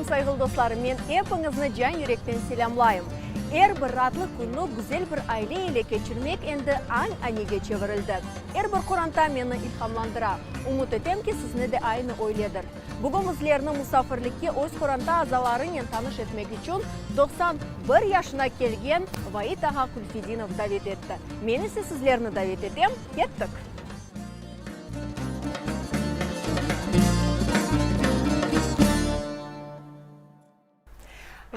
aleyküm, sayğılı dostlarım! Men epiñizni can yürekten selâmlayım. Er bir raatlı künni güzel bir aile ile keçirmek endi añ-anege çevirildi. Er bir qoranta meni ilhamlandıra. Ümüt etem ki, sizni de aynı öyledir. Bugün bizlerni musafirlikke öz qoranta azalarınen tanış etmek içün 91 yaşına kelgen Vait ağa Külfidinov davet etti. Men ise sizlerni davet etem, kettik!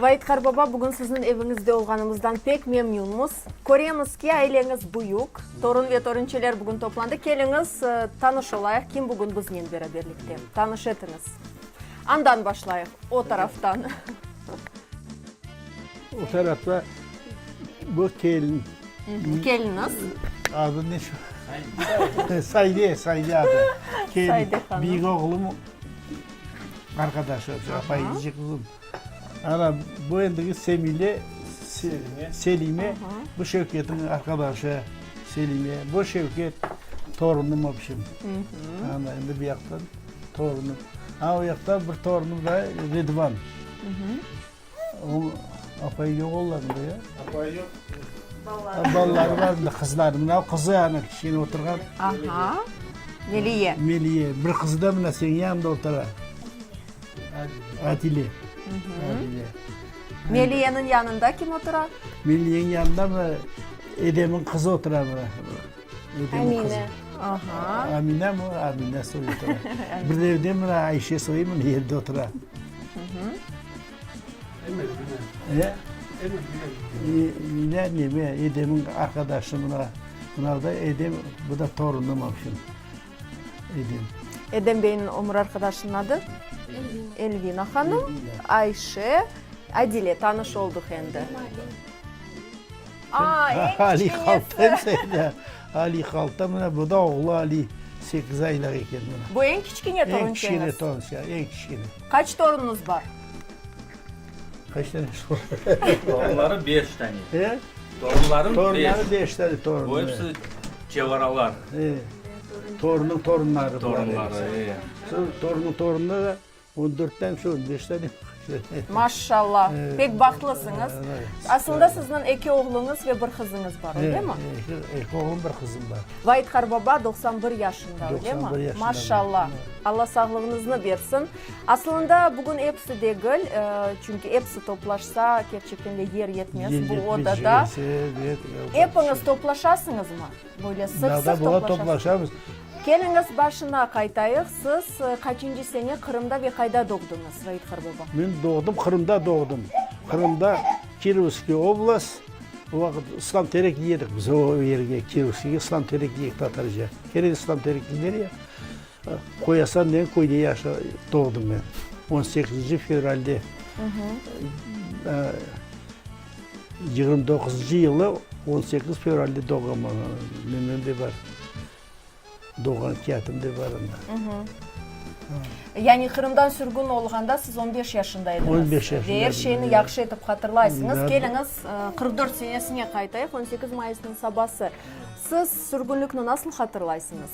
Vait qarbaba, bugün sizniñ eviñizde olğanımızdan pek memnünmiz. Köremiz ki, aileñiz büyük, torun ve torunçeler bugün toplandı. Keliñiz, tanış olayıq, kim bugün biznen beraberlikte? Tanış etiñiz. Andan başlayıq, o taraftan. O tarafta bu kelin. Keliniz. Adı ne şu? Sayde, Sayde adı. Kelin, büyük oğlum arqadaşı, apayı kiçik qızım. Ana, bu endigi Semile, Selime, bu Şevketniñ arqadaşı Selime. Bu Şevket torunım, vobşem. Ana, endi bu yaqtan torunım. A, o yaqta bir torunım daa, Ridvan. O, apayı yoq olarnıñ da, ya? Apayı yoq. Balaları bar, mında qızları. Mına qızı ana kiçkene oturğan. Aha, Meliye. Meliye. Bir qızı da mına seniñ yanıñda otura. Adile. Adile. Meliyeniñ yanında kim otura? Meliyeniñ yanında mına Edemniñ qızı otura mına. Edemniñ qızı. Amine. Aha. Amine mi? Amine soyu otura. Bir evde mına Ayşe soyu mına yerde otura. E? Mine neme, Edemniñ arqadaşı mına. Mına da Edem, bu da torunım, vobşem. Edem. Edem beyniñ ömür arqadaşınıñ adı? Elvina. Elvina hanım, Ayşe, Adile, tanış olduq endi. Aa, eñ Ali kiçkenesi. Ali Halta, mına bu da oğlu Ali, sekiz aylıq eken mına. Bu eñ kiçkene torunçeñiz? Eñ kiçkene torunça, eñ kiçkene. Qaç torunuñız bar? Qaç tane Torunları beş tane. E? Torunlarım beş. Torunları beş tane torun. Bu episi çevaralar. E. Torunıñ torunları. Torunları, e. Torunıñ torunları on dört tane, şu on beş tane. Maşşallah, pek bahtlısıñız. Aslında sizniñ eki oğluñız ve bir qızıñız bar, öyle mi? Eki oğlum, bir qızım bar. Vait qarbaba 91 yaşında, öyle mi? 91 yaşında. Maşşallah, Alla sağlığıñıznı bersin. Aslında bugün episi degil, çünki episi toplaşsa, kerçekten de yer yetmez bu odada. Epiñiz toplaşasıñızmı? Böyle sıq-sıq toplaşasıñız. Keliñiz, başına qaytayıq. Siz qaçıncı sene Qırımda ve qayda doğdıñız, Vait qarbaba? Men doğdım, Qırımda doğdım. Qırımda, Kirovskiy oblast, o vaqıt İslam terek dey edik biz o yerge, Kirovskiyge İslam terek dey edik tatarca. Kene de İslam terek deyler ya. Qoyasan degen köyde yaşa doğdım men, on sekizinci fevralde. 29-cı yılı 18 fevralde doğğanman, nemem de bar, doğğan kâğıtım da bar anda. Yani Qırımdan sürgün olğanda siz on beş yaşında ediñiz. On beş yaşında Ve er şeyni yahşı etip hatırlaysıñız. Keliñiz, 44 senesine qaytayıq, 18 mayısnıñ sabası. Siz sürgünlikni nasıl hatırlaysıñız?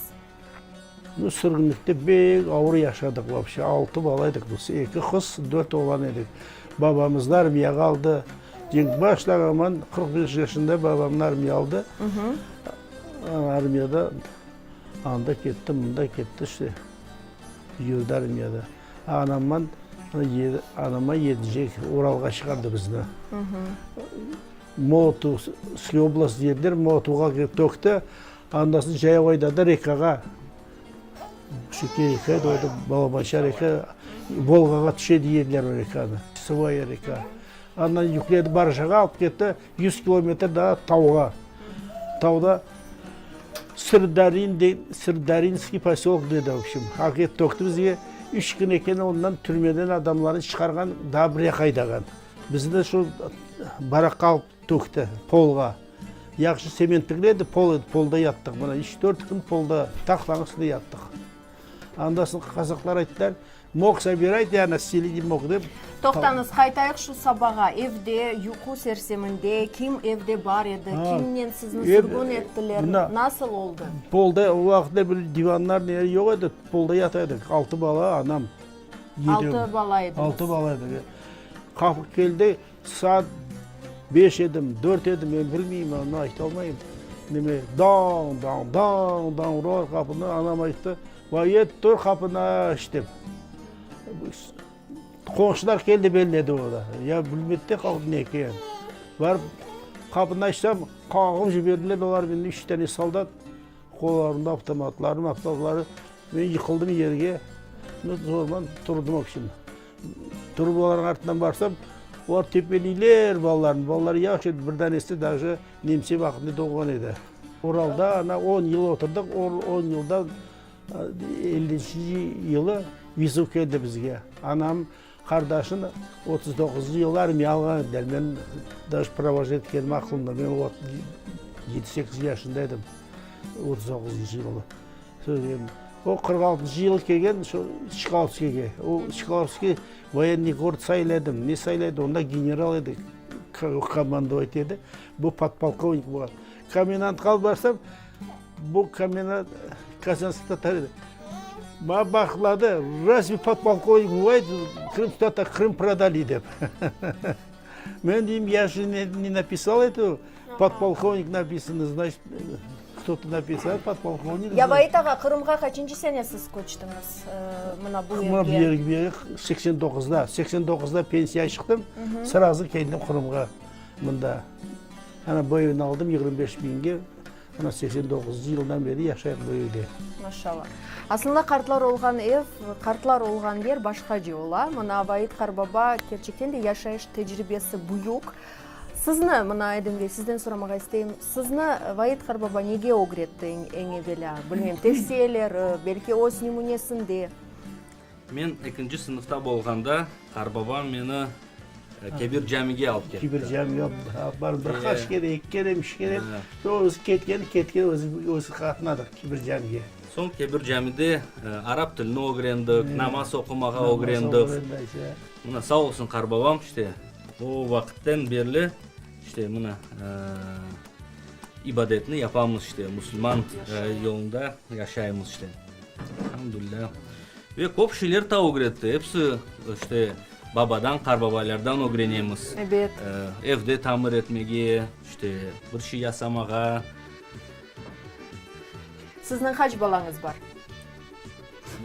Bu sürgünlikte pek ağır yaşadıq vapşe, altı bala edik biz, eki qız, dört oğlan edik. Babamıznı armiyağa aldı, cenk başlağanman 45 yaşında babamnı armiya aldı. Armiyada anda ketti, mında ketti, işte, yürdi armiyada. Anamman, anama yetecek Uralğa çıqardı bizni. Molotov, oblast dediler, Molotovğa kelip tökti. Andasın cayav aydadı rekağa. Şeke reka edi, o da Balabança reka. Volgağa tüşe dey ediler o rekanı. Çasovaya reka. Andan yükledi barjağa alıp ketti, yüz kilometr daa tauğa. Tauda Sırdarin, Sırdarinskiy posölok dedi, v obşem. Aqet tökti bizge. Üç kün eken ondan türmeden adamlarnı çıqarğan, daa bir yaqqa aydağan. Bizni de şu barakqa alıp tökti, polğa. Yahşı tsement degil edi, pol edi, polda yattıq. Mına üç-dört kün polda, tahtanıñ üstünde yattıq. Andan soñ qazaqlar ayttılar, Mok sobirayte, ya nasili ne mok dep. Toqtañız, qaytayıq şu sabağa. Evde, yuqu serseminde kim evde bar edi, kimnen sizni sürgün ettiler, nasıl oldı? Polda, o vaqıtlar bir divanlar neler yoq edi, polda yata edik, altı bala, anam. Altı bala ediñiz. Altı bala edik. Qapı keldi, saat beş edim, dört edim, men bilmeyim, onı ayta almayım. Neme, dañ, dañ, dañ, dañ uralar qapını, anam ayttı, Vayet, tur qapını aç, dep. Qonşular keldi belledi o da. Ya bilmedi de qaldı ne eken. Barıp qapını açsam, qağıp jiberdiler olar meni, üç tane soldat, qollarında avtomatları, avtomatları. Men yıqıldım yerge, zorman turdım, vobşem. Turıp olarnıñ artından barsam, olar tepeleyler balalarnı. Balalar yaş edi, bir danesi daje nemse vaqtında doğğan edi. Uralda ana on yıl oturdıq, on yıldan ellinci yılı vizov keldi bizge. Anam qardaşını 39 yılı armiya alğan ediler. Men daje провожать etkenim aqılımda, men o vaqıt yedi-sekiz yaşında edim, 39 yılı. O 46 yılı kelgen şu Çkalovskiyge. O Çkalovskiy voyenniy gorod sayladı, ne sayladı, onda general edi, komandovать edi. Bu podpolkovnik bolğan. Komendantqa alıp barsam, bu komendant Kazanskiy tatar edi. Maña baqladı, разве podpolkovnik bıvayet, Krım tatar, Krım prodali dep. Men deyim, ya je ne napisal eto, podpolkovnik napisano, znaçit, кто-то napisal, podpolkovnik. Ya Vait ağa, Qırımğa qaçıncı sene siz köçtiñiz, mına bu yerge? Mına bu yerge 89-da, 89-da pensiya çıqtım, srazı keldim Qırımğa, mında. Ana bu evni aldım 25 biñge. Mına 89 yıldan beri yaşayıq bu evde. Maşallah. Aslında qartlar olğan ev, qartlar olğan yer başqace ola. Mına Vait qarbaba kerçekten de yaşayış tecribesi büyük. Sizni, mına Aydın bey, sizden soramağa isteyim, sizni Vait qarbaba nege ögretti eñ evelâ? Bilmem, tevsiyeleri, belki öz nümünesinde? Men ekinci sınıfta bolğanda qarbabam meni Kebir camige alıp ketti. Kebir camige alıp bardı. Bir qaç kere, eki kere, üç kere. Soñ özü ketken, ketken, özü, özü qatnadıq Kebir camige. Soñ Kebir camide arap tilini ögrendik, namaz oqumağa ögrendik. Mına, sağ olsun qarbabam, işte, o vaqıttan berli, işte, mına, ibadetni yapamız, işte, musulman yolunda yaşaymız, işte. Elhamdülilâ. Ve köp şeyler ta ögretti. Episi, işte, babadan, qarbabaylardan ögrenemiz. Ebet. Evde tamir etmege, işte, bir şey yasamağa. Sizniñ qaç balañız bar?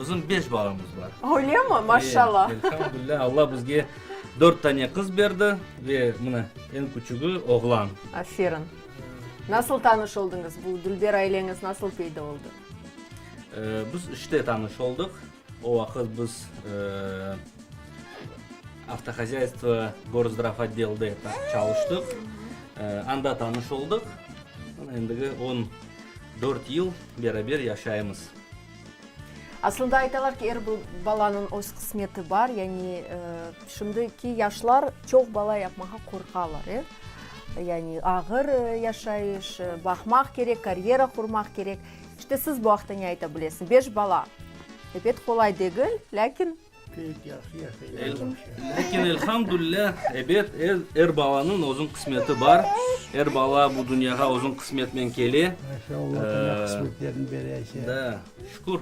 Bizim beş balamız bar. Öylemi? Maşallah. Elhamdülilâ, Alla bizge dört tane qız berdi ve mına eñ küçügi oğlan. Aferin. Nasıl tanış oldıñız? Bu dülber aileñiz nasıl peyda oldı? Biz işte tanış oldıq. O vaqıt biz Avtohozyaystvo gorzdravotdelde çalıştıq. Anda tanış oldıq. Mına endigi 14 yıl beraber yaşaymız. Aslında aytalar ki, er bir balanıñ öz qısmeti bar. Yani şimdiki yaşlar çoq bala yapmağa qorqalar, e? Yani ağır yaşayış, baqmaq kerek, karyera qurmaq kerek. İşte siz bu aqta ne ayta bilesiñ? Beş bala, ebet, qolay degil, lâkin. Pek yahşı yaşaylar. Lâkin, elhamdülilâ, ebet, er balanıñ özüñ qısmeti bar. Er bala bu dünyağa özüñ qısmetmen kele. Maşa Allah, Alla qısmetlerini bere. Da, şükür.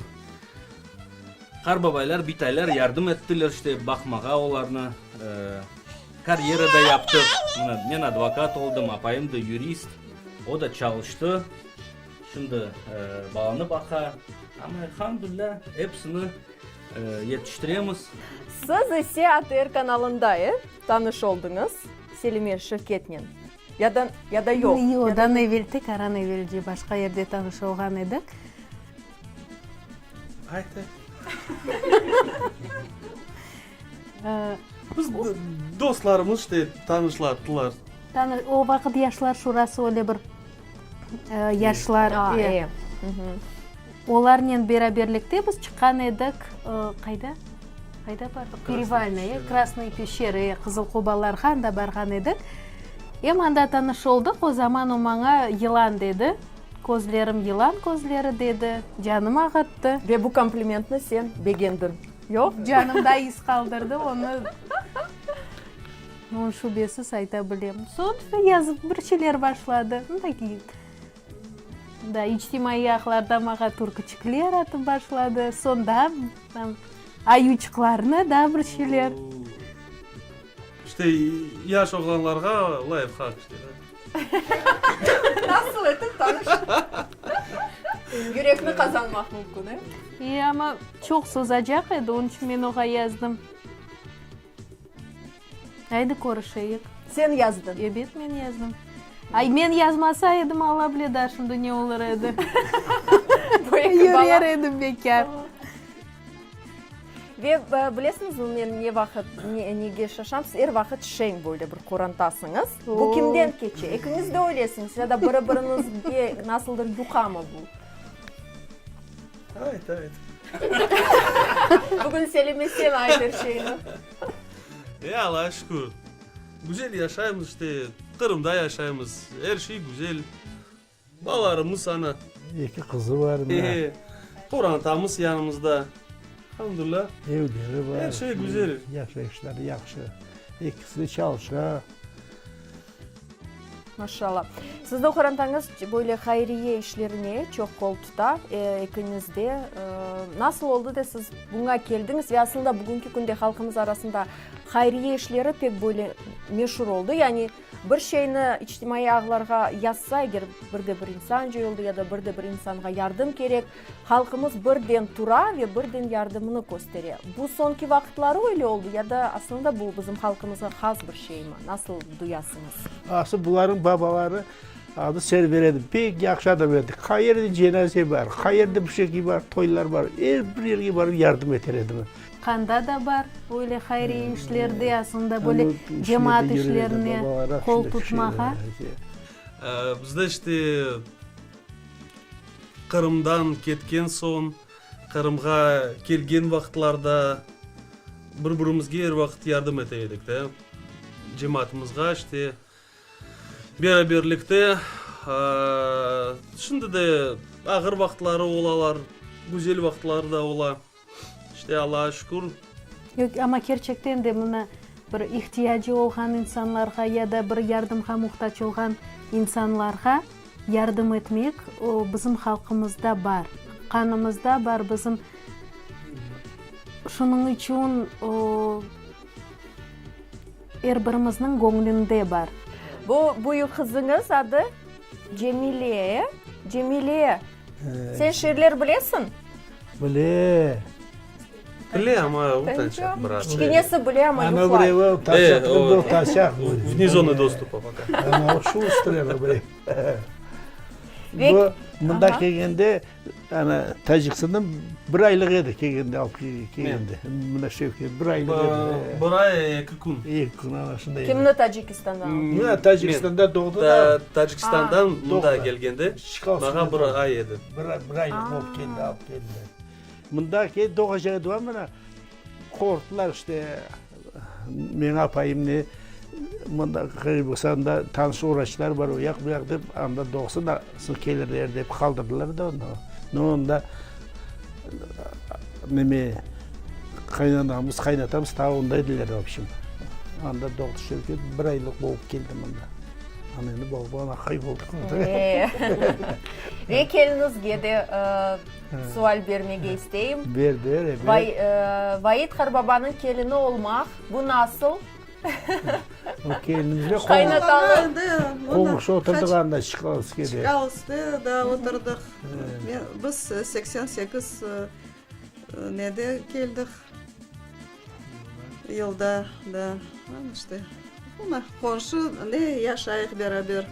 Qarbabaylar, bitaylar yardım ettiler, işte, baqmağa olarnı. Karyera da yaptıq. Mına, men advokat oldım, apayım da yurist, o da çalıştı. Şimdi balanı baqa, amma elhamdülilâ, episini yetiştiremiz. Siz ise ATR kanalında, e, tanış oldıñız Selime Şevketnen, ya da, ya da yoq? Yoq, odan evel, tek aran evelce başqa yerde tanış olğan edik. Ayt, ayt. Biz dostlarımız işte tanışlattılar. O vaqıt Yaşlar şurası öyle bir yaşlar. Olarnen beraberlikte biz çıqqan edik, qayda? Qayda bardıq? Perevalnoye, Krasnıye peşçerı, Qızıl qobalarğa anda barğan edik. Em anda tanış oldıq, o zaman o maña yılan dedi, közlerim yılan közleri dedi, canım ağırttı. Ve bu komplimentni sen begendiñ. Yoq? Canımda iz qaldırdı, onı onı şübesiz ayta bilem. Soñ yazıp bir şeyler başladı. Da içtimaiy ağlarda maña türküçikler atıp başladı. Soñ daa tam. Ayuçıqlarnı, daa bir şeyler. İşte, yaş oğlanlarğa layfhak, işte, da. Nasıl etip tanış yürekni qazanmaq mümkün, e? E, amma çoq sozacaq edi, onıñ içün men oğa yazdım. Aydı körüşeyik. Sen yazdıñ? Ebet, men yazdım. Ay, men yazmasa edim, Alla bile daa şimdi ne olur edi. Bu eki bala. Yürer edim bekâr. Ve bilesiñizmi, men ne vaqıt, nege şaşam, siz er vaqıt şeñ böyle bir qorantasıñız. Bu kimden keçe? Ekiñiz de öylesiñiz ya da biri-biriñizge nasıldır yuqamı bu? Ayt, ayt. Bugün Selime sen ayt er şeyni. E, Allağa şükür. Güzel yaşaymız işte, Qırımda yaşaymız, er şey güzel. Balalarımız ana. Eki qızı bar mına. E, qorantamız yanımızda. Elhamdülilâ. Evleri bar. Er şey güzel. Yaşayışları yahşı. Ekisi de çalışa. Maşallah. Sizniñ qorantañız böyle hayriye işlerine çoq qol tuta, ekiñiz de. Nasıl oldı da siz buña keldiñiz ve aslında bugünki künde halqımız arasında hayriye işleri pek böyle meşur oldı? Yani Bir şeyni içtimaiy ağlarğa yazsa, eger bir de bir insan coyuldı ya da bir de bir insanğa yardım kerek, halqımız birden tura ve birden yardımını köstere. Bu soñki vaqıtları öyle oldı ya da aslında bu bizim halqımızğa has bir şeymi? Nasıl duyasıñız? Aslı bularnıñ babaları adı Server edi, pek yahşı adam edi. Qayerde cenaze bar, qayerde bir şey bar, toylar bar, er bir yerge barıp yardım eter edi. Qanda da bar öyle hayriye işlerde, aslında böyle cemaat işlerine qol tutmağa. Bizde işte Qırımdan ketken soñ, Qırımğa kelgen vaqıtlarda bir-birimizge er vaqıt yardım ete edik de. Cemaatımızğa işte Beraberlikte, şimdi de ağır vaqıtları olalar, güzel vaqıtları da ola. İşte, Allağa şükür. Yoq, amma kerçekten de mına bir ihtiyacı olğan insanlarğa ya da bir yardımğa muhtac olğan insanlarğa yardım etmek, o, bizim halqımızda bar, qanımızda bar, bizim şunıñ içün o, Er birimizniñ göñlünde bar. Bu büyük qızıñız adı Cemile, e? Cemile, sen şiirler bilesiñ? Bile. Bile, amma utançaq biraz. Kiçkenesi bile, amma Ana yuqlay. birevi utaçaq, bu utaçaq. Vne zonı dostupa poka. Ana o şustrıy ana birev. Bu mında kelgende Ana, Tacikistandan bir aylıq edi kelgende, alıp kelgende. Mına Şevket bir aylıq edi. Bir ay, eki kün. Eki kün, ana şunday edi. Kimni Tacikistandan alıp? Mına Tacikistanda doğdı da. Tacikistandan mında kelgende maña bir ay edi. Bir aylıq olıp keldi, alıp keldi. Mında kelip doğacaq edi, mına qorqtılar işte, menim apayım ne, mında Qırğızistanda tanış uraçlar bar, o yaq, bu yaq dep, anda doğsa da soñ kelirler dep qaldırdılar da onı. No, onda neme, qaynanamız, qaynatamız ta onda ediler, v obşem. Anda doğdı Şevket, bir aylıq bolıp keldi mında. Ana endi bala aqay boldı. Ve kelinizge de Sual bermege isteyim. Ber, ber, ebet. Vait qarbabanıñ kelini olmaq, bu nasıl? O kelinimizge Qaynatalı. Qomşu oturdıq anda Çkalskede. Çkalskede da oturdıq. Biz 88 nede keldik? Yılda, da. İşte, qomşu ne yaşayıq beraber.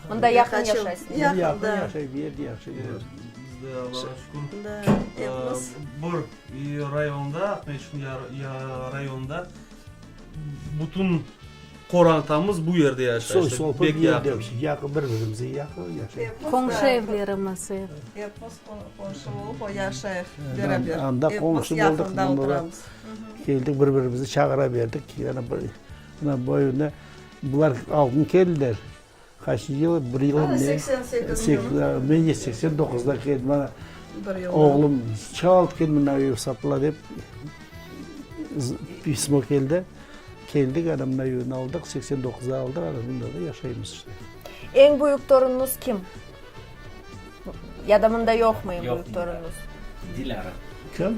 Mında yaqın yaşaysıñız. Yaqın da. Yaşay, bir yerde yaşay. Bizde Allağa şükür, bir rayonda, Aqmescitniñ rayonında bütün qorantamız bu yerde yaşay. Soy-sopı bir yerde, yaqın, bir-birimize yaqın yaşay. Qomşu evlerimiz. Epimiz qomşu olıp yaşayıq beraber. Anda qomşu boldıq, keldik, bir-birimizni çağıra berdik. Yani mına bu evde Bular aldın keldiler. Qaçıncı yılı? Bir yıl ne? 88 yılı. Men 89-da keldim. Ana, oğlum çalt kel mına ev satıla dep pismo keldi. Keldik, ana mına evni aldıq, 89-da aldıq, ana mında da yaşaymız işte. Eñ büyük torunuñız kim? Ya da mında yoqmı eñ büyük torunuñız? Dilâra. Kim?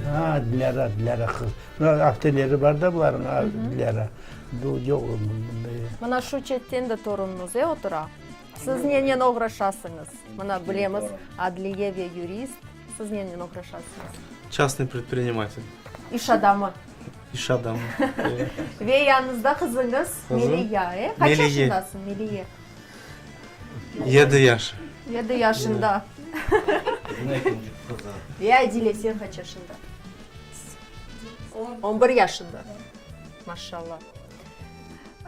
Ha, Dilâra, Dilâra qız. Mına apteleri bar da bularnıñ, Dilâra. Yoq, mında. Mına şu çetten de torunuñız, e, otura. Siz nenen oğraşasıñız? Mına bilemiz, adliye ve yurist. Siz nenen oğraşasıñız? Çastnıy predprinimatel. İş adamı. İş adamı. Ve yanıñızda qızıñız Meliya, e? Qaç yaşındasıñ, Meliye? Yedi yaş. Yedi yaşında. Ve Adile, sen qaç yaşında? On bir yaşında. Maşallah.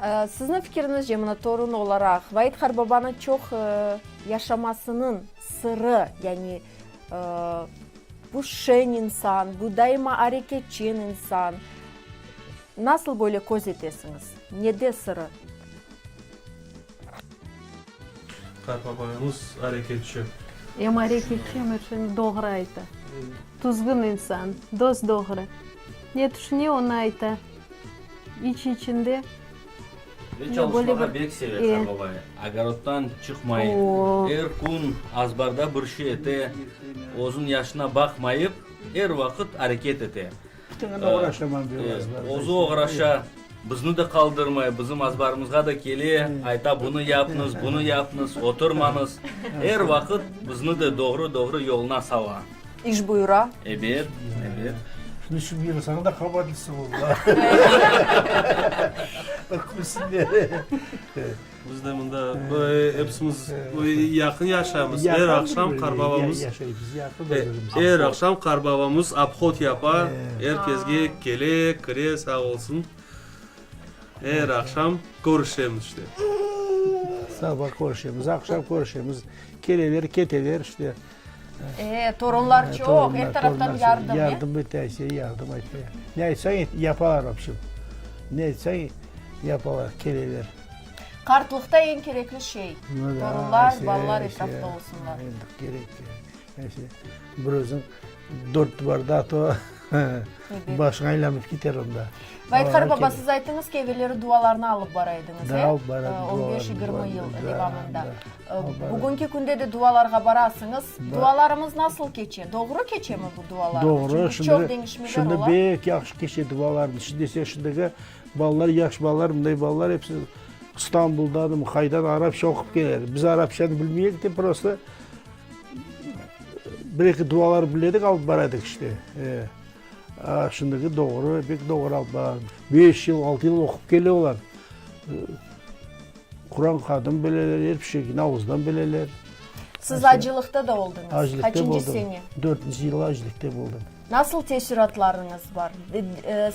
Sizniñ fikiriñizce, mına torun olaraq, Vait qartbabanıñ çoq yaşamasınıñ sırı, yani bu şeñ insan, bu daima areketçen insan, nasıl böyle köz etesiñiz? Nede sırı? Qartbabayımız areketçi. Em areketçi, em er şeyni doğru ayta. Tüzgün insan, dos-doğru. Ne tüşüne, onı ayta. İç-içinde Ve çalışmağa bek seve qartbabay. Ogoroddan çıqmay, er kün azbarda bir şey ete, özüniñ yaşına baqmayıp, er vaqıt areket ete. Bütünen oğraşaman diyor azbarda. Özü oğraşa, bizni de qaldırmay, bizim azbarımızğa da kele, ayta, bunı yapıñız, bunı yapıñız, oturmañız. Er vaqıt bizni de doğru-doğru yoluna sala. İş buyura. Ebet, ebet. Şunıñ içün buyursañ da qabaatlısı olma. Külsünler. Biz de mında epsimiz yaqın yaşaymız. Er aqşam qartbabamız Er aqşam qartbabamız obhod yapa, er kesge kele, kire, sağ olsun. Er aqşam körüşemiz işte. Saba körüşemiz, aqşam körüşemiz. Keleler, keteler işte. E, torunlar çoq, er taraftan yardım, e? Yardım ete, şey yardım ete. Ne aytsañ, yapalar, vobşem. Ne aytsañ, yapalar, keleler. Qartlıqta eñ kerekli şey, torunlar, balalar etrafta olsunlar. Endi kerek, kerek. Bir özüñ dört duvarda to başıñ aylanıp keter onda. Vait qartbaba, siz ayttıñız ki, evelleri dualarnı alıp bara ediñiz, e? Alıp bara edim, On beş, yigirmi yıl devamında. Bugünki künde de dualarğa barasıñız. Dualarımız nasıl keçe? Doğru keçemi bu dualar? Doğru. Çünki çoq deñişmeler Şimdi ola. bek yahşı keçe dualarımız. Şimdi ise şimdiki balalar, yaş balalar, mınday balalar episi İstanbuldan, qaydan arapça oqup keleler. Biz arapçanı bilmeyik de, prosto bir-eki dualar bile edik, alıp bara edik işte. A, şimdiki doğru, bek doğru alıp baralar. Beş yıl, altı yıl oqup kele olar. Quran qadım bileler, er bir şey avuzdan bileler. Siz acılıqta da oldıñız. Acılıqta Qaçıncı boldım. sene? Dörtünci yıl acılıqta boldım. Nasıl teessüratlarıñız bar?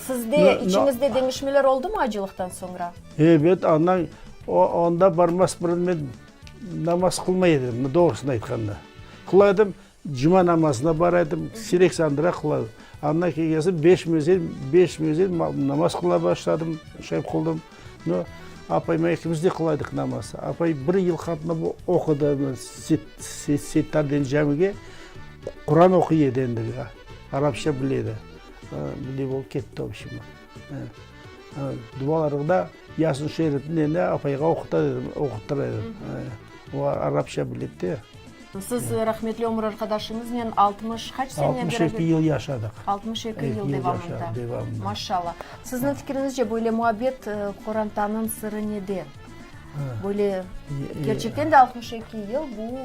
Sizde, içiñizde deñişmeler oldumı acılıqtan soñra? Ebet, andan, onda barmas burun men namaz qılmay edim, doğrusını aytqanda. Qıla edim, Cuma namazına bara edim, siyrek sandıra qıla edim. Andan kelgen soñ beş mezel, beş mezel namaz qıla başladım, şay qıldım. No, apayım ekimiz de qıla edik namaz. Apay bir yıl qatnap oqudı, Settar degen camige Quran oquy edi endi, arapça bile edi. Bunday bolıp ketti, vobşem. Dualarında Yasin şerifni endi apayğa oquta edim, oquttıra edim. O arapça biledi de. Siz rahmetli ömür arqadaşıñıznen 60 qaç sene beraber? 62 yıl yaşadıq. 62 yıl devamında. Devamında. Maşallah. Sizniñ fikiriñizce böyle muabbet qorantanıñ sırı nede? Böyle kerçekten de 62 yıl bu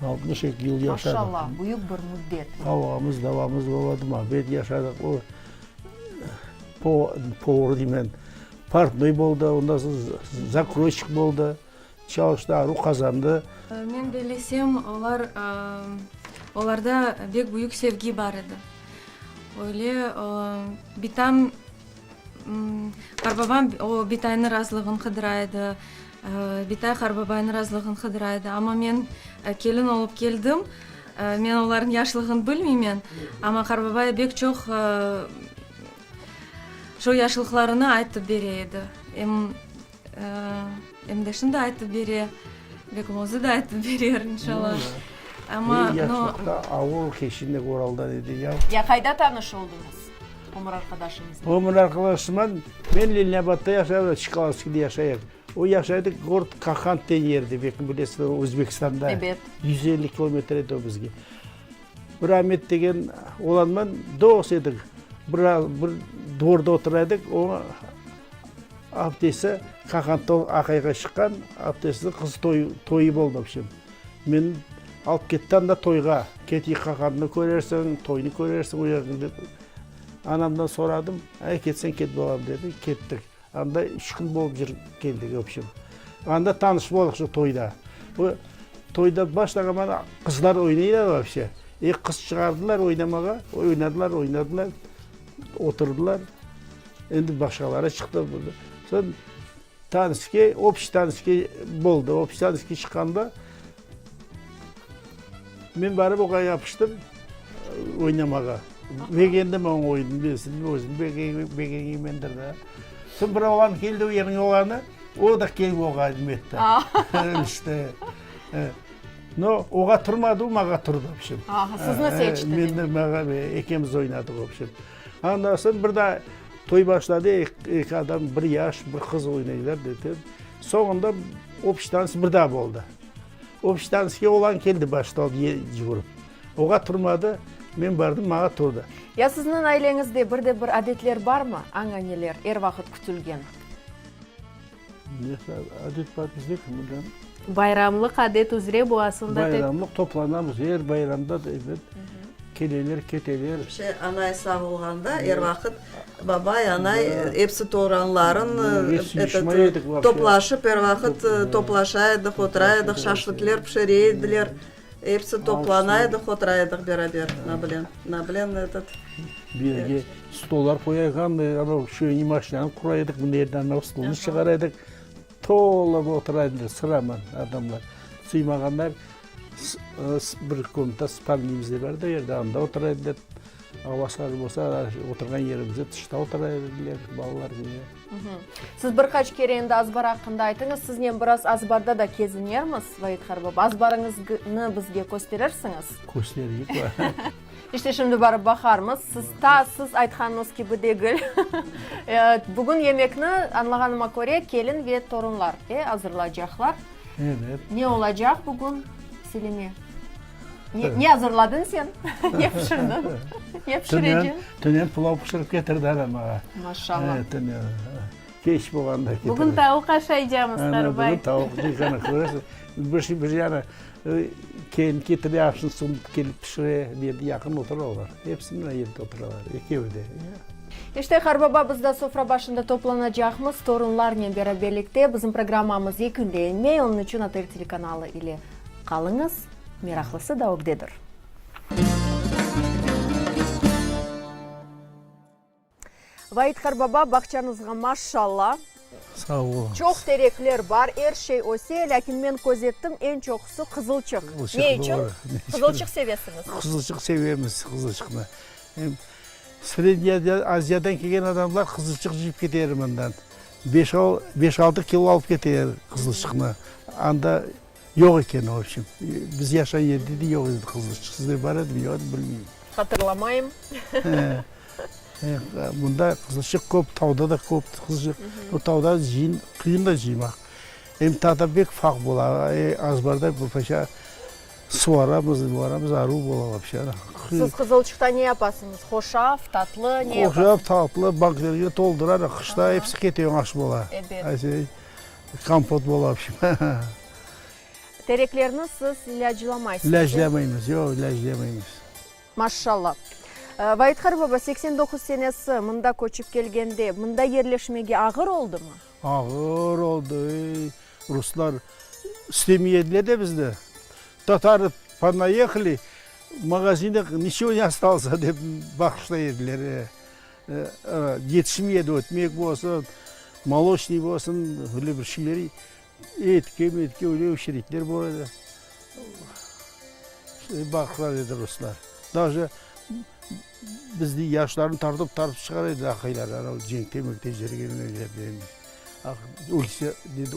62 yıl yaşadıq. Maşallah, büyük bir müddet. Qavğamız, davamız olmadı, muabbet yaşadıq. O povur deymen, portnoy boldı, ondan soñ zakroyşik boldı. Çalıştı, aru qazandı. Men bellesem, olar, olarda bek büyük sevgi bar edi. Öyle bitam, qarbabam o bitaynıñ razılığını qıdıra edi, bitay qarbabaynıñ razılığını qıdıra edi. Amma men kelin olıp keldim, men olarnıñ yaşlığını bilmeymen, amma qarbabay bek çoq şu yaşlıqlarını aytıp bere edi. Em. Em de şimdi aytıp bere, belkim özü de aytıp berer, inşallah. Amma, no. Yaşlıqta avur keçindik Uralda, dedi ya. Ya qayda tanış oldıñız ömür arqadaşıñıznen? Ömür arqadaşımnen men Leninabadda yaşay edim, Çkalovskiyde yaşay edim. O yaşaydı gorod Kakant degen yerde, belkim bilesiñiz, Özbekistanda. Ebet. 150 kilometr edi o bizge. Bir Amet degen oğlanman dost edik. Bir, bir dvorda otura edik. Oña aptesi Qaqantov aqayğa çıqqan, aptesiniñ qız toyu, toyu boldı, vobşem. Meni alıp ketti anda toyğa. Keteyik Qaqantnı körersiñ, toynı körersiñ o yerni dep. Anamdan soradım, Ay, ketseñ ket, balam, dedi. Kettik. Anda üç kün bolıp cürip keldik, vobşem. Anda tanış boldıq şu toyda. Bu toyda başlağan mana qızlar oynaylar vobşe. E, qız çıqardılar oynamağa, oynadılar, oynadılar, oturdılar. Endi başqaları çıqtı. Soñ tanışke, obşiy tanışke boldı. Obşiy tanışke çıqqanda men barıp oğa yapıştım oynamağa. Begendim onıñ oyunını, men özüm begengenmendir da. Soñ bir oğlan keldi, o yerniñ oğlanı, o da kelip oğa etti. İşte. No, oğa turmadı, o mağa turdı, vobşem. Aha, sizni seçti. Meni, mağa, ekemiz oynadıq, vobşem. Ondan soñ bir daa toy başladı, eki adam, bir yaş, bir qız oynaylar, dedi. Soñunda obşiy tanış bir daa boldı. Obşiy tanışke oğlan keldi başta cuvurıp. Oğa turmadı, men bardım, mağa turdı. Ya sizniñ aileñizde bir de bir adetler barmı, añaneler, er vaqıt kütülgen? Ne adet bar bizde ki, mından? Bayramlıq adet üzre bu aslında tek. Bayramlıq toplanamız, er bayramda da ebet, keleler, keteler. Şey, anay sağ olğanda er vaqıt babay, anay episi toranların, etet, toplaşıp er vaqıt toplaşa edik, otura edik, şaşlıkler pişire ediler. Episi toplana edik, otura edik beraber, na bilen, na bilen etot. Bir yerge stollar qoyayğan, anav şöyle maşinanı qura edik, mında yerden anav stolnı çıqara edik. Tolıp otura ediler sıraman adamlar. Sıymağanlar bir komnata spalniyımız bar edi o yerde, anda otura ediler. Ava sarı bolsa, oturğan yerimizde tışta otura ediler balalar. Siz bir qaç kere endi azbar aqqında aytıñız. Siznen biraz azbarda da kezinermiz, Vait Harbaba. Azbarıñıznı bizge kösterirsiñiz? Köstereyik. İşte şimdi barıp baqarmız. Siz ta siz aytqanıñız kibi degil. Bugün yemekni, añlağanıma köre, kelin ve torunlar, e, azırlaycaqlar. Evet. Ne olacaq bugün, Selime? Ne, ne azırladıñ sen? Ne pişirdiñ? Ne pişireceñ? Tünen pulav pişirip ketirdi anam maña. Maşallah. Tünen. Keç bolğanda ketirdi. Bugün tavuq aşaycamız, Qarbay. Bugün tavuq yeycemiz, köresiñ. Bir şey, bir yana kelin ketire, aşnı suvunıp kelip pişire, dedi, yaqın oturalar. Episi mına yerde oturalar, ekevi de. İşte, qarbaba, biz da sofra başında toplanacaqmız, torunlarnen beraberlikte. Bizim programmamız yekünlenmey, onıñ içün ATR telekanalı ile qalıñız. Meraqlısı da ögdedir. Vait qarbaba, bağçañızğa maşşalla. Sağ oluñız. Çoq terekler bar, er şey öse, lâkin men közettim, eñ çoqusı qızılçıq. Ne içün? Qızılçıq sevesiñiz? Qızılçıq sevemiz, qızılçıqnı. Em Srednâ Aziyadan kelgen adamlar qızılçıq cıyıp keter mından. Beş-altı kilo alıp keter qızılçıqnı. Anda Yoq eken, o общем. Biz yaşağan yerde de yoq edi qızılçıq. Sizde bar edimi, yoq edimi, bilmeyim. Hatırlamayım. Mında qızılçıq köp, tavda da köp qızılçıq. O tavda cıyın, qıyın da cıymaq. Em tavda bek farq bola. Azbarda bir paça suvaramız, muvaramız, aruv bola вообще. Siz qızılçıqta ne yapasıñız? Hoşaf, tatlı, ne yapasıñız? Hoşaf, tatlı, banklerge toldurarıq. Qışta episi kete, aş bola. Ebet. Kompot bola vobşem. Tereklerni siz ilâclamaysıñız, e? İlâclamaymız, yoq, ilâclamaymız. Maşşalla. Vait qarbaba, 89 senesi mında köçip kelgende, mında yerleşmege ağır oldımı? Ağır oldı, ey. Ruslar istemey ediler de bizni. Tatarı ponayehali, magazinde niçego ne ostalsa dep baqışlay ediler. Yetişmey edi, ötmek bolsun, moloçnıy bolsun, öyle bir şeyler, etke, metke öyle öşerekler bar edi. Baqlar edi ruslar. Daje bizni yaşlarnı tartıp tartıp çıqara edi aqaylar, anav cenkte mökte yürgenlerden. Ölse, dedi,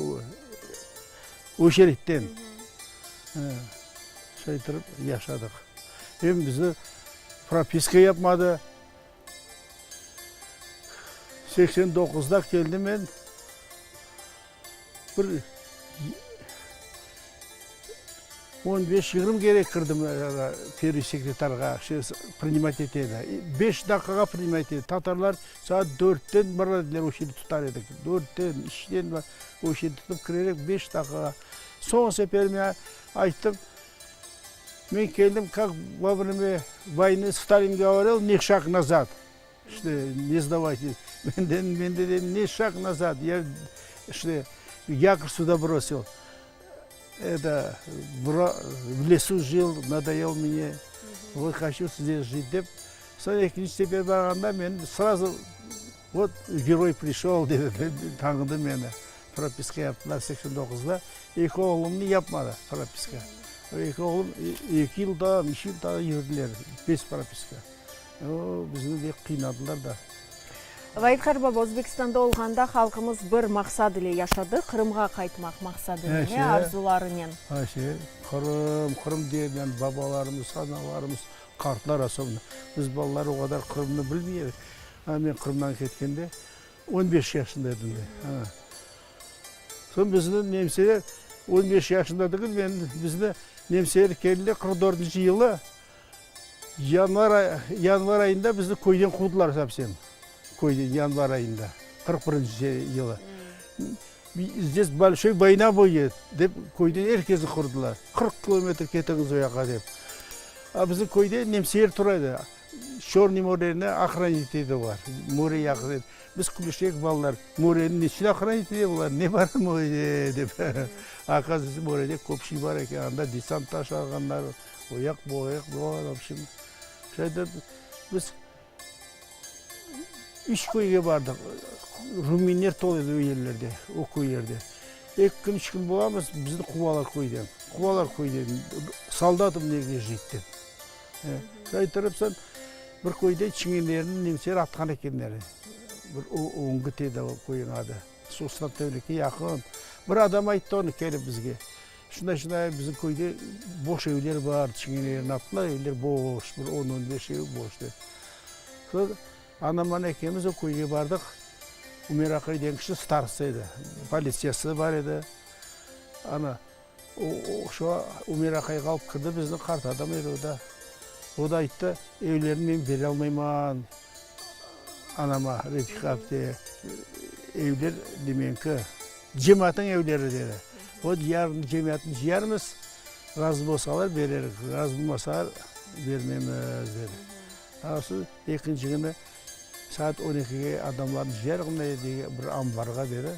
öşerekten. Şöyle yaşadıq. Em bizni propiska yapmadı. 89-da keldim men, bir. On beş, yigirmi kere kirdim pervıy sekretarğa, prinimat ete edi. Beş daqqağa prinimat ete edi. Tatarlar saat dörtten bara ediler, oçerit tutar edik. Dörtten, üçten oçerit tutıp kirer edik beş daqqağa. Soñ sefer men ayttım, men keldim, kak vo vremya voyny Stalin govoril, ni şag nazad, işte, ne sdavaytes. Men, men dedim, ni şag nazad, ya, işte, yakor süda brosil. Eto, v lesu jil, nadoel mne, vot hoçu zdes jit dep, soñ ekinci sefer barğanda men srazu vot geroy prişol dedi, tanıdı meni, propiska yaptılar 89-da, eki oğlumnı yapmadı propiska, eki oğlum eki yıl daa, üç yıl daa yürdiler bez propiska. O, bizni bek qıynadılar da. Vait qartbaba, Özbekistanda olğanda halqımız bir maqsad ile yaşadı, Qırımğa qaytmaq maqsadınen, arzularınen. Ayşe, Qırım, Qırım degen babalarımız, analarımız, qartlar asobno. Biz balalar o qadar Qırımnı bilmey edik. A, men Qırımdan ketkende on beş yaşında edim de. A. Soñ bizni nemseler, on beş yaşında degil, men, bizni nemseler keldiler qırq dörtünci yılı. Yanvar yanvar ayında bizni köyden quvdılar совсем. Köyden yanvar ayında, 41 yılı. Здесь большой война будет, dep köyden er kesni qurdılar. 40 kilometr ketiñiz o yaqqa dep. A bizim köyde nemseler tura edi. Çörnıy moreni ohranit ete olar. More yaqın edi. Biz külüşek balalar, moreni neçün ohranit ete bular, ne bar morede dep. Оказывается, morede köp şey bar eken, anda desant taşlağanlar. O yaq, bu yaq, bu vobşem, şöyle biz üç köyge bardıq. Ruminler tolu edi o yerlerde, o köylerde. Eki kün, üç kün bolamız, bizni quvalar köyden. Quvalar köyden, soldatım negde jit dep. Şöyle turıp soñ bir köyde çingenlerini nemseler atqan ekenler. Bir Öngüt edi o köyniñ adı. Sosna-Tevlikke yaqın. Bir adam ayttı onı kelip bizge. Şunday-şunday bizim köyde boş evler bar, çingenelerini attılar, evler boş, bir on, on beş ev boş dep. Soñ anamman ekemiz o köyge bardıq. Ümer aqay degen kişi starosta edi, politsiyası bar edi. Ana, o, şu Ümer aqayğa alıp kirdi bizni, qart adam edi o da. O da ayttı, evlerni men bere almayman anama, Refiqa apte, evler demenki, cemaatnıñ evleri dedi. Vot yarın cemiyatnı cıyarmız, razı bolsalar bererik, razı bolmasalar bermemiz, dedi. Soñ ekinci künü saat on ekige adamlarnı cıyarıq mına bir ambarğa, dedi.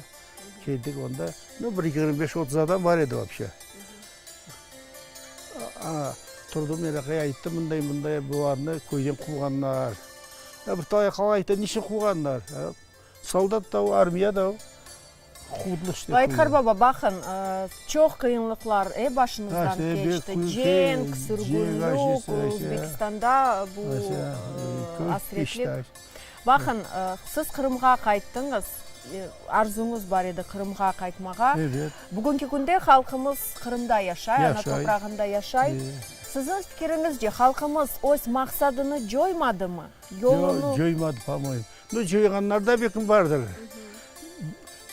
Keldik onda, nu, bir yigirmi beş, 30 adam bar edi voobşe. Ana, turdım, eraqay ayttı, mınday, mınday bularnı köyden quvğanlar. Bir talay qala ayttı, niçün quvğanlar? Soldat da o, armiya da o. Vait qartbaba, baqıñ, çoq qıyınlıqlar, e, başıñızdan keçti, cenk, sürgünlik, Özbekistanda bu asretlik. Baqıñ, siz Qırımğa qayttıñız, arzuñız bar edi Qırımğa qaytmağa. Bugünki künde halqımız Qırımda yaşay, ana toprağında yaşay. Siziñ fikiriñizce, halqımız öz maqsadını coymadımı, yolunı? Coymadı, po-moyemu. Nu, coyğanlar da belkim bardır.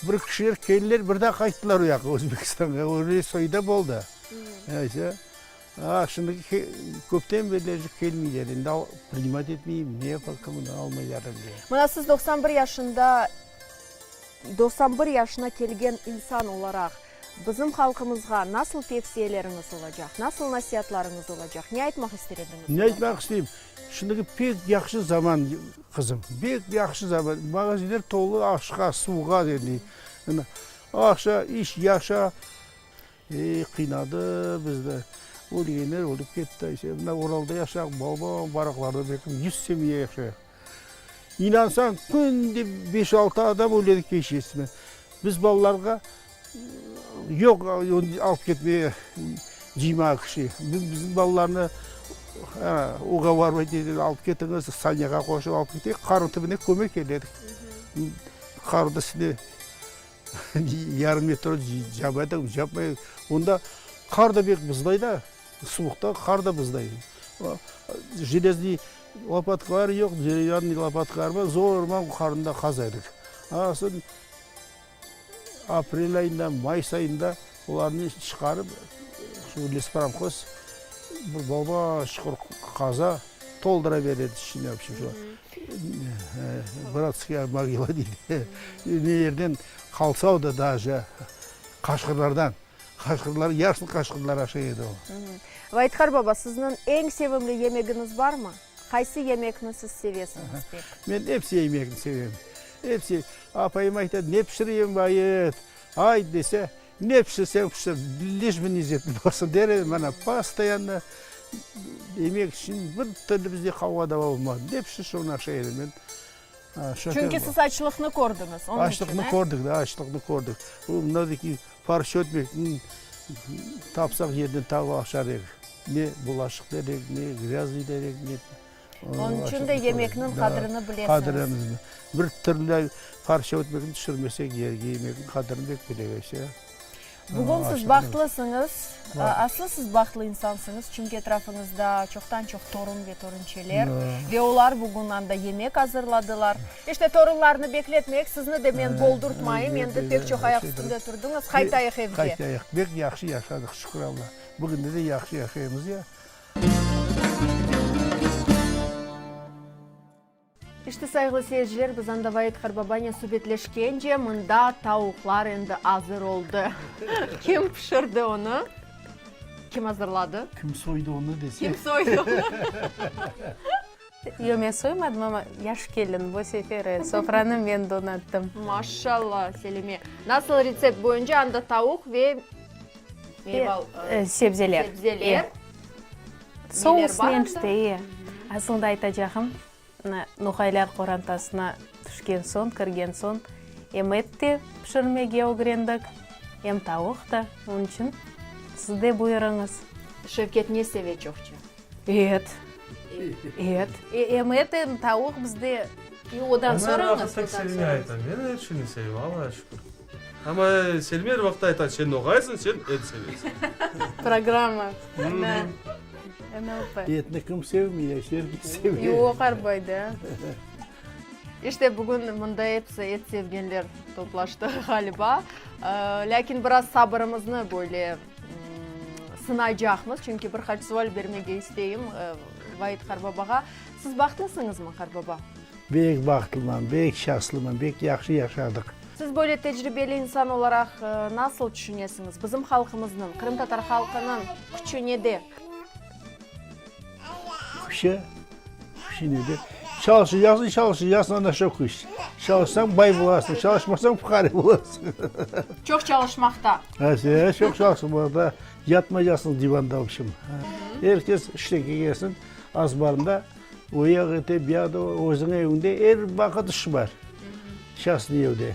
Bir kişiler keldiler, bir daa qayttılar o yaqqa, Özbekistanğa. Öyle soy da boldı. Aysa, a, şimdiki köpten berli kelmeyler. Endi prinimat etmeyim, ne yapar, almaylar endi. Mına siz 91 yaşında, 91 yaşına kelgen insan olaraq, Bizim halqımızğa nasıl tevsiyeleriñiz olacaq, nasıl nasiatlarıñız olacaq, ne aytmaq ister ediñiz? Ne aytmaq isteyim? Şimdiki pek yahşı zaman, qızım, pek yahşı zaman. Magazinler tolu aşqa, suvğa dendi. Aqça, iş, yaşa. Ey, qıynadı bizni. Ölgenler ölip ketti. İşte, mına Uralda yaşaq, bol-bol baraqlarda belki yüz semya yaşayıq. İnansañ, künde beş-altı adam öledi keşesine. Biz balalarğa yoq alıp ketmege cıymağa kişi. Biz bizim balalarnı ugovarıvat etip alıp ketiñiz, sanyağa qoşıp alıp keteyik, qarnıñ tübüne köme keledik. Qarnıñ üstüne yarım metr japa japmay. Onda qar da bek buzlay da, suvuqta qar da buzlay. Jelezniy lopatkalar yoq, derevyanniy lopatkalar bar, zorman qarnı qaza edik. Soñ aprel ayında, mayıs ayında olarnı çıqarıp. Şu lespromhoz bir baba çuqur qaza, toldura beredi içine, vobşem, şu bratskaya mogila deydi. Ne yerden qalsa o da daje qaşqırlardan. Qaşqırlar, yarısını qaşqırlar aşay edi o. Vait qarbaba, sizniñ eñ sevimli yemegiñiz barmı? Qaysı yemekni siz sevesiñiz pek? Men episi yemekni sevem. Episi. Apayım ayta, ne pişireyim, Vait? Ayt dese, ne pişirseñ pişir, liş bi lezetli bolsun der edim. Mana, postoyanno yemek içün bir türlü bizde qavğa dava olmadı. Ne pişirse onı aşay edim men. Çünki siz açlıqnı kördiñiz, onıñ içün, Açlıqnı kördik, da, açlıqnı kördik. Mındaki parça ötmekni tapsaq yerden tapıp aşar edik. Ne bulaşıq der edik, ne grâzniy der edik, ne. Onıñ içün de yemekniñ qadrini bilesiñiz. Qadrini. Bir türlü parça ötmekni tüşürmesek yerge, yemekniñ qadrini pek bilemiz, ya. Bugün siz bahtlısıñız, aslı siz bahtlı insansıñız, çünki etrafıñızda çoqtan-çoq torun ve torunçeler ve olar bugün anda yemek azırladılar. İşte, torunlarnı bekletmeyik, sizni de men boldurtmayım, endi pek çoq ayaq üstünde turdıñız, qaytayıq evge. Qaytayıq, pek yahşı yaşadıq, şükür Alla, bugünde de yahşı yaşaymız ya. İşte, sayğılı seyirciler, biz anda Vait qarbabanen subetleşkence, mında tavuqlar endi azır oldı. Kim pişirdi onı? Kim azırladı? Kim soydı onı dese. Kim soydı onı? Yoq, men soymadım, amma yaş kelin bu sefer sofranı men donattım. Maşallah, Selime. Nasıl retsept boyunca anda tavuq ve meyval, Sebzeler. sebzeler. Sousnen işte, e. Asılında aytacağım, mına noğaylar qorantasına tüşken soñ, kirgen soñ, em et te pişirmege ögrendik, em tavuq da. Onıñ içün siz de buyurıñız. Şevket ne seve çoqça? Et. Et. Em et, em tavuq bizde. Odan sorañız. Tek Selime ayta, men er şeyni sevem, Allağa şükür. Amma Selime er vaqıt ayta, sen noğaysıñ, sen et sevesiñ. Programma. NLP. Etni kim sevmey, er kes seve. Yoq, arbay da. İşte, bugün mında episi et sevgenler toplaştı, ğaliba. Lâkin biraz sabırımıznı böyle sınaycaqmız, çünki bir qaç sual bermege isteyim Vait qarbabağa. Siz bahtlısıñızmı, qarbaba? Bek bahtlıman, bek şanslıman, bek yahşı yaşadıq. Siz böyle tecribeli insan olaraq nasıl tüşünesiñiz, bizim halqımıznıñ, qırımtatar halqınıñ küçü nede? Küçü? Küçü nede? Çalışacaqsıñ, çalışacaqsıñ, ana şo küç. Çalışsañ bay bolasıñ, çalışmasañ fuqare bolasıñ. Çoq çalışmaqta. Ha, çoq çalışmaqta. Yatmaycaqsıñ divanda, vobşem. Er kes işten kelgen soñ azbarında O yaq ete, bu yaqta, özüniñ evinde er vaqıt iş bar. Şahsiy evde.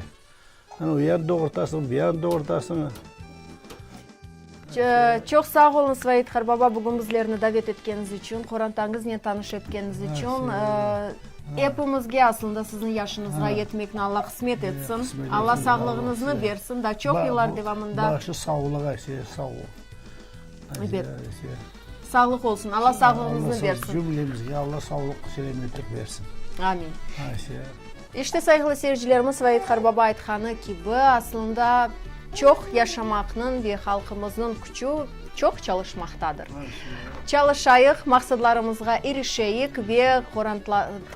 Ana o yağını doğurtasıñ, bu yağını doğurtasıñ. Çoq sağ oluñız, Vait qarbaba, bugün bizlerni davet etkeniñiz içün, qorantañıznen tanış etkeniñiz içün. Epimizge aslında siziñ yaşıñızğa yetmekni Alla qısmet etsin. Alla sağlığıñıznı bersin, daa çoq yıllar devamında. Başı sağlığa, sağ ol. Ebet. Sağlıq olsun, Alla sağlığıñıznı bersin. Cümlemizge Alla sağlıq, selâmetlik bersin. Amin. İşte, sayğılı seyircilerimiz, Vait qarbaba aytqanı kibi, aslında çoq yaşamaqnıñ ve halqımıznıñ küçü çoq çalışmaqtadır. Çalışayıq, maqsadlarımızğa irişeyik ve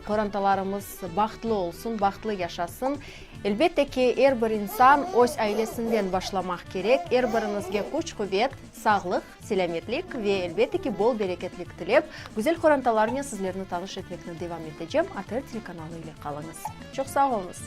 qorantalarımız bahtlı olsun, bahtlı yaşasın. Elbette ki, er bir insan öz ailesinden başlamaq kerek. Er biriñizge küç-quvet, sağlıq, selâmetlik ve, elbette ki, bol bereketlik tilep, güzel qorantalarnen sizlerni tanış etmekni devam etecem. ATR telekanalı ile qalıñız. Çoq sağ oluñız!